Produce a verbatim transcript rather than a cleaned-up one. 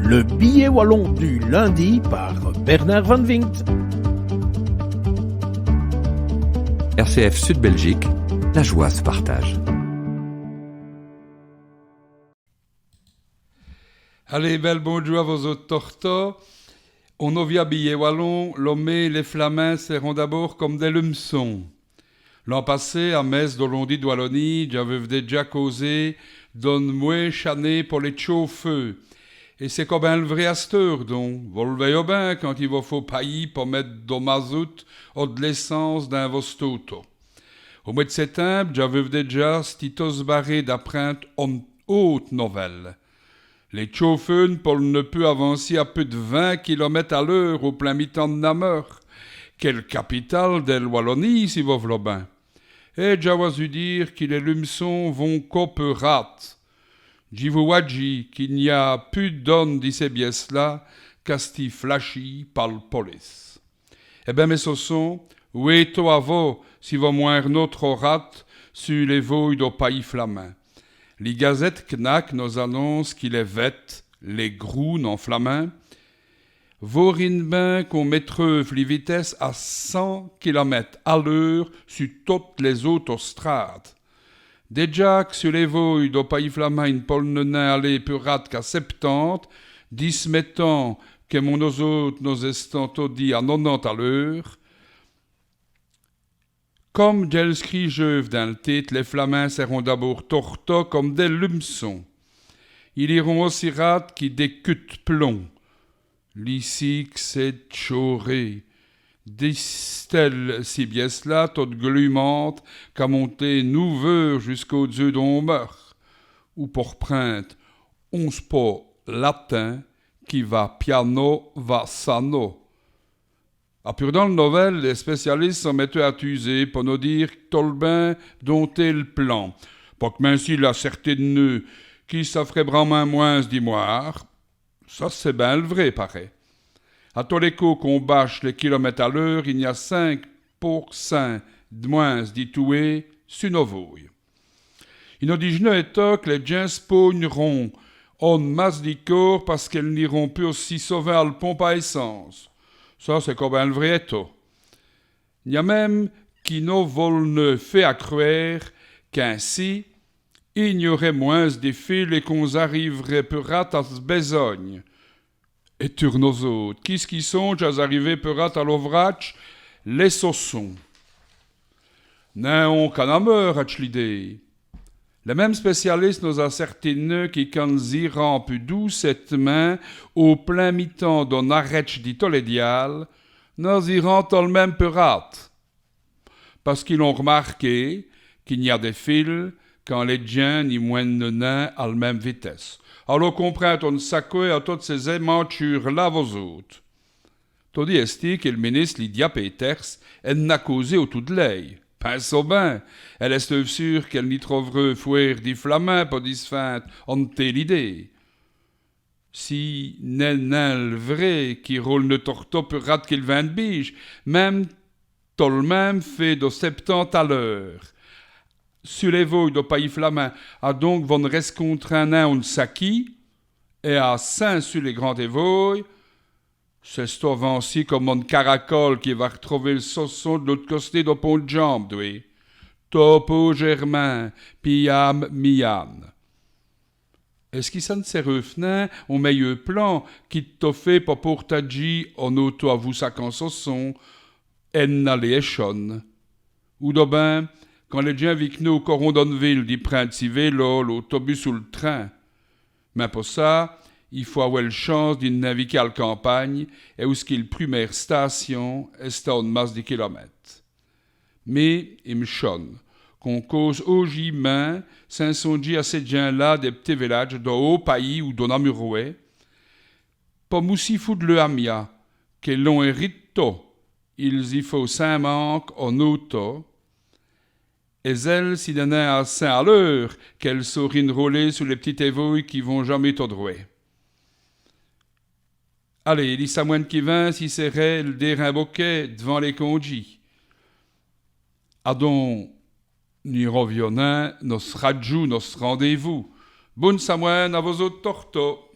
Le billet wallon du lundi par Bernard Van Vingt. R C F Sud Belgique, la joie se partage. Alez, bèl bondjoû à vos-ôtes tortos. On novia billet wallon, lomé : Les Flaminds sèront d'abôrd come dès lumçons. L'an passé, à mèsse do londi d' Walonîye, dj'aveûve dèdja causé d'one mwêche anéye po lès tchauffeûs. Èt c'èst co bin l' vraî asteûre, don. Vos l' vèyoz bin, quand i vos faut payî po mète do mazout ou d' l'èssence dins vos-autos. Au mwès d' sètimbe, dj'aveûve dèdja stî tot sbaré d'aprinde one ôte novèle. Lès tchauffeûs n' pol'nut pus avancî à pus d' vint kilomètes à l'eûre au plin mitan d' Nameur, qu'èst l' capitale dèl Walonîye, si vos v'loz bin. Èt dj'awè osu dîre qui lès lumçons vont co pus rade. Dji vos wadje qu'i gn-a pus d'one di cès bièsses-là qu'a stî flachîye pa l' police. Èt bin, mès soçons, wêtoz à vos si vos mwêrnoz trop rade su lès vôyes do payis flamind. Li gazète Knack nos anonce qui lès vètes, lès groûnes en flamind, vôrint bin qu'on mètreûve li vitèsse à cint kilomètes à l'eûre su totes lès-ôtostrades. Dèdja qu' su lès vôyes do payis flamind i n' pol'nut nin aler pus rade qu'a sèptante, dismètant qui nos-ôtes nos èstans todi à nonante à l'eûre. Come dj'èl scrîjeûve dins l' tite, lès Flaminds sèront d'abôrd tortos come dès lumçons. Il îront ossi rade qui dès cus d' plomb. Li cîk s'èst tchauré. Dès stèles ci bièsses-là, totes glumantes, qu'amontént noûveûr jusqu'au-d'zeû d'on meur. Ou po r'prinde on spot latin : qui va piano va sano. À purdant l' novèle, lès spécialisses s'ont mètus à tuser po nos dîre tot l' bin d'on tél plan. Po qu' minme si l' a certains d' nos, qui ça frè brâmint mwins' di mwârts. Ça c'èst bin l' vraî, parèt. À tos lès côps, qu'on bache lès kilomètes à l'eûre, i gn-a cinq pour cint d' mwins' di touwés su nos vôyes. I nos dij'nut ètou qu' lès djins spôgn'ront one masse di caurs pace qu'èles n'îront pus ossi sovint al pompe à èssence. Ça c'èst co bin l' vraî ètou. I gn-a minme qui nos vol'nut fé acrwêre qu'insi i gn-aurè mwins' di files èt qu'on-z-arivrè pus rade à s' bèsogne. Èt turnos-ôtes, qui ç' qui sondje à-z-ariver pus rade à l'ovradje ? Lès soçons. N'èst nin qu'à Nameur, adje l'idéye. Lès minmes spécialisses nos acertinenut qui quand nos-îrans pus doûcètemint, au plin mitan d'one arèdje di tos lès diâles, nos-îrans tot l' minme pus rade. Pace qu'il ont r'mârqué qu'i gn-a dès files quand lès djins ni mwènenut nin al minme vitèsse. Alôrs comprindez one saqwè à totes cès-amanchûres-là, vos-ôtes. Todi èstî qui l' minisse Lydia Peters ènn' a causé au toû d' lèye. Pinsoz bin, èle èsteûve sûre qu'èle ni trovereûve wêre di Flamind po disfinde one téle idéye. Ci n'èst nin l' vraî qu'i rôlenut tortos pus rade qui l' vint d' bîje, minme tot l' minme fé do sèptante à l'eûre. Su lès vôyes do payis flamind, adon vos n' rèscontrez nin one saquî, èt à cint su lès grantès vôyes, c'èst tot avancî come one caracole qui va r'trover l' soçon d' l'ôte costé do pont d' Djambe, dwê. Tot pôjèremint, pî âme miane. Èst-ce qui ça n' sèreûve nin on mèyeû plan qui d' tot fé po pârtadjî one ôto avou saquants soçons, ènn' aler èchone ? Ou d'ôbin, quand lès djins vik'nut au coron d'one vile, di prinde si vélo, l'autobus ou l' trin. Mins po ça, i faut awè l' chance di n' nin viker al campagne, èt ousqu'i l' prumêre stâcion èst à one masse di kilomètes. Mins i m' chone qu'on cause aujîmint sins sondjî à cès djins-là dès p'tits viladjes do Haut Payis ou do Namurwès, po moussî foû d' leû amia, qui l'ont èrité, i l's-î faut sins manque one ôto, èt zèls, ci n'èst nin à cint à l'eûre qu'èles saurint rôler su lès p'titès vôyes qui vont jamés tot drwèt. Alez, li samwin.ne qui vint, ci sèrè l' dêrin bokèt d'vant lès condjîs. Adon, ni rovionins, nos radjoû, nos rendez-vous. Bone samwin.ne à vos-ôtes tortos.